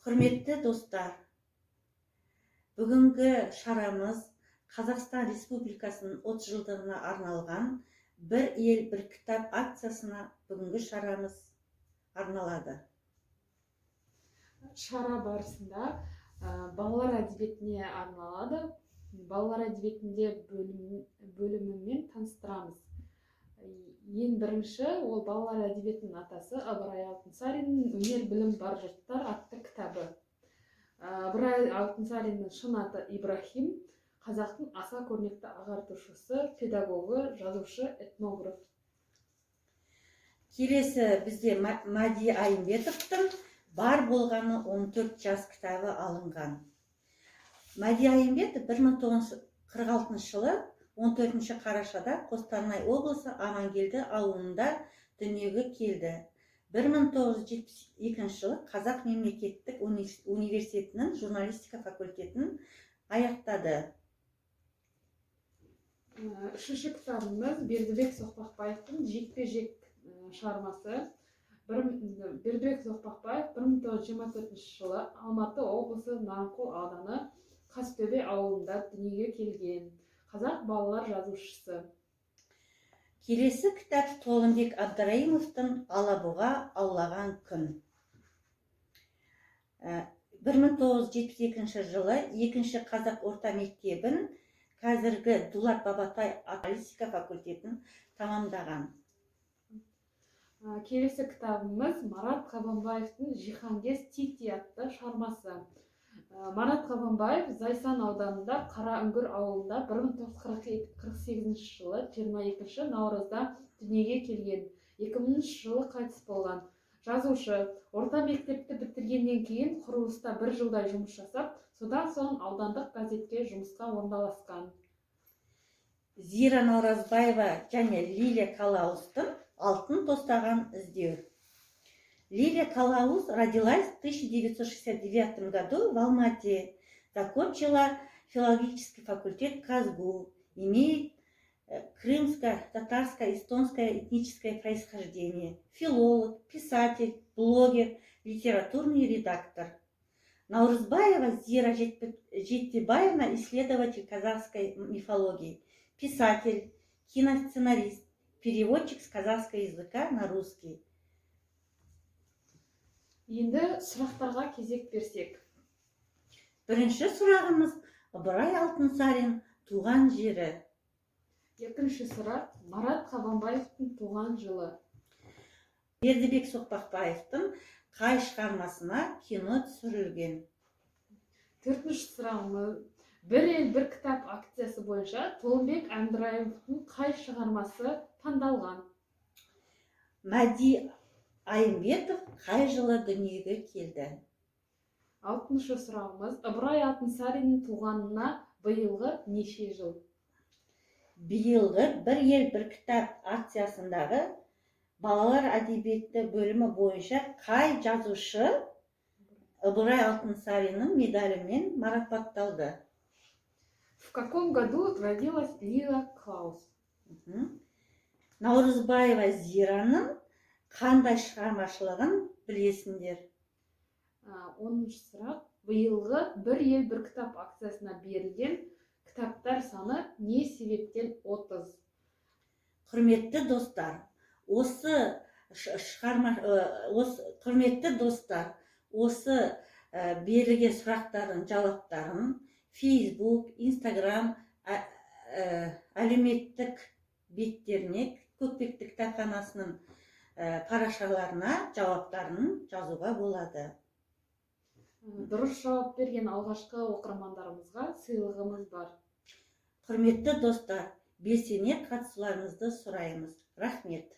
Құрметті достар, бүгінгі шарамыз Қазақстан Республикасының 30 жылдығына арналған «Бір ел, бір кітап» акциясына бүгінгі шарамыз арналады. Шара барысында балалар әдебиетіне арналады. Балалар әдебиетінде бөлімімен таныстырамыз. Ең бірінші ол балалар әдебиетінің атасы Ыбырай Алтынсариннің «Өнер білім бар жұрттар» атты кітабы. Ыбырай Алтынсариннің шын аты Ибраһим, қазақтың аса көрнекті ағартушысы, педагогы, жазушы, этнограф. Келесі бізде Мәди Айымбетовтың «Бар болғаны 14 жас» кітабы алынған. Мәди Айымбетов 1946 жылы 14 қарашада Қостанай облысы Амангелді ауылында дүниеге келді. 1972 жылы Қазақ мемлекеттік университетінің журналистика факультетін аяқтады. Үшінші кітабымыз Бердібек Соқпақбаевтың «Жекпе жек» шығармасы. Бердібек Соқпақбаев 1924 жылы Алматы облысы Нарынқол ауданы Қастөбе ауылында дүниеге келген, қазақ балалар жазушысы. Келесі кітап Толымбек Әбдірайымовтың «Алабұға аулаған күн». 1972 жылы екінші қазақ орта мектебін, қазіргі Дулат Бабатай журналистика факультетін тамамдаған. Келесі кітабымыз Марат Қабанбаевтың «Жиһангез Тити» атты шығармасы. Марат Қабанбаев Зайсан ауданында Қараүңгір ауылында 1948 жылы 22 наурызда дүниеге келген, 2000 жылы қайтыс болған жазушы. Орта мектепті бітіргеннен кейін құрылыста бір жылдай жұмыс жасап, содан соң аудандық газетке жұмысқа орналасқан. Зира Наурызбаева және Лилия Калаустың «Алтын тостаған іздеу». Лилия Калаус родилась в 1969 году в Алмате. Закончила филологический факультет КазГУ. Имеет крымско, татарское, эстонское этническое происхождение. Филолог, писатель, блогер, литературный редактор. Наурызбаева Зира Жетибаевна, исследователь казахской мифологии, писатель, киносценарист, переводчик с казахского языка на русский. Енді сұрақтарға кезек берсек. Бірінші сұрағымыз: Ыбырай Алтынсарин туған жері. Екінші сұрақ: Марат Қабанбаевтың туған жылы. Бердібек Соқпақбаевтың қай шығармасына кино түсірілген? Төртінші сұрағымыз: «Бір ел, бір кітап» акциясы бойынша Толымбек Әбдірайымовтың қай шығармасы таңдалған? Мәди Айымбетов қай жылы дүниеге келді? Алтыншы сұрағымыз: Ыбырай Алтынсариннің туғанына биылғы неше жыл? Биылғы «Бір ел, бір кітап» акциясындағы балалар әдебиеті бөлімі бойынша қай жазушы Ыбырай Алтынсариннің медалімен марапатталды? В каком году родилась Лила Клаус? Наурызбаева Зираның қандай шығармашылығын білесіңдер? 10-шы сұрақ: биылғы «Бір ел, бір кітап» акциясына берілген кітаптар саны не себептен 30? Құрметті достар, осы шығарма осы, құрметті достар, осы берілген сұрақтардың жауаптарын Facebook, Instagram әлеуметтік беттеріне, Көкпекті кітапханасының парақшаларына жауаптарын жазуға болады. Дұрыс жауап берген алғашқы оқырмандарымызға сыйлығымыз бар. Құрметті достар, белсене қатысуларыңызды сұраймыз. Рахмет.